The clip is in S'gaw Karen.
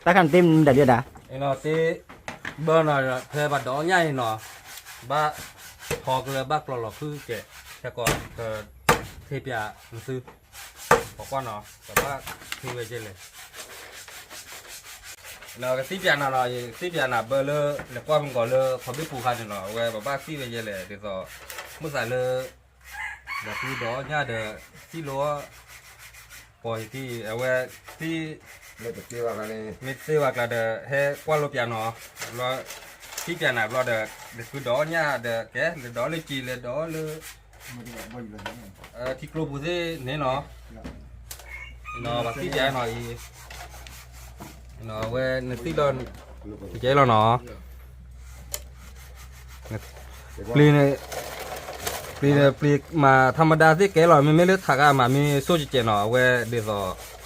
တၢ်ခါန့ၣ်တ့မနုၤဒၣ်ဒုးဒၣ်, တ့ ဘၢနီၤ ဖဲဘၣ်ဒိးအီၣ်ညၣ်အံၤနီၤ, ဘၣ်ထီကလၢဘၣ်ကျီလီၤဖုကဲး, ခဲကီး ကထ့ပၠးနသု, ပကွၢ်နီၤ ကဘၣ်ထ့ဝဲကဲလဲၣ်. ကသံၣ်ပၠးနၤနီၤ, ကသံၣ်ပၠးနၤဘၢလၢ လဲၤကွၢ်မုၢ်ကီၤလၢခီဘ့ၣ်ပူၤခါန့ၣ်နီၤ, အဝဲပဘၣ်သံၣ်ဝဲယဲလဲၣ် ဒ်သိး မုၢ်သးလၢ ဒီးဖုဒီးအီၣ်ညၣ်ဒီး သံၣ်လိ ပှၤယကံ အဝဲသံၣ် မ့ၢ်သ့ဝဲကျါဒီး ဟဲကွၢ်လိပၠးနီၤ, ဘျီ သံၣ်ပၠးနၤဘျီဒီး လဲၤဖုဒီးအီၣ်ညၣ်ဒီး ကဲ လဲၤဒီးလၢကံ လဲၤဒီးလၢ ထံကျိပူၤသ့ၣ်န့ၣ်နီၤ, ပှၤသံၣ်ပၠးနီၤအံၤ, အဝဲနသံၣ်လီၤ, ကဲလီၤနီၤ, ပျံၤန့ၣ်, ပျံၤန့ၣ် ပျံၤမၤထီမဒါသ့ၣ်ကဲလီၤ, မ့မ့ၢ်လၢထးဂၤမၤမ့ၢ်ဆိၣ်ကဲးကဲးနီၤ, အဝဲဒ်သိး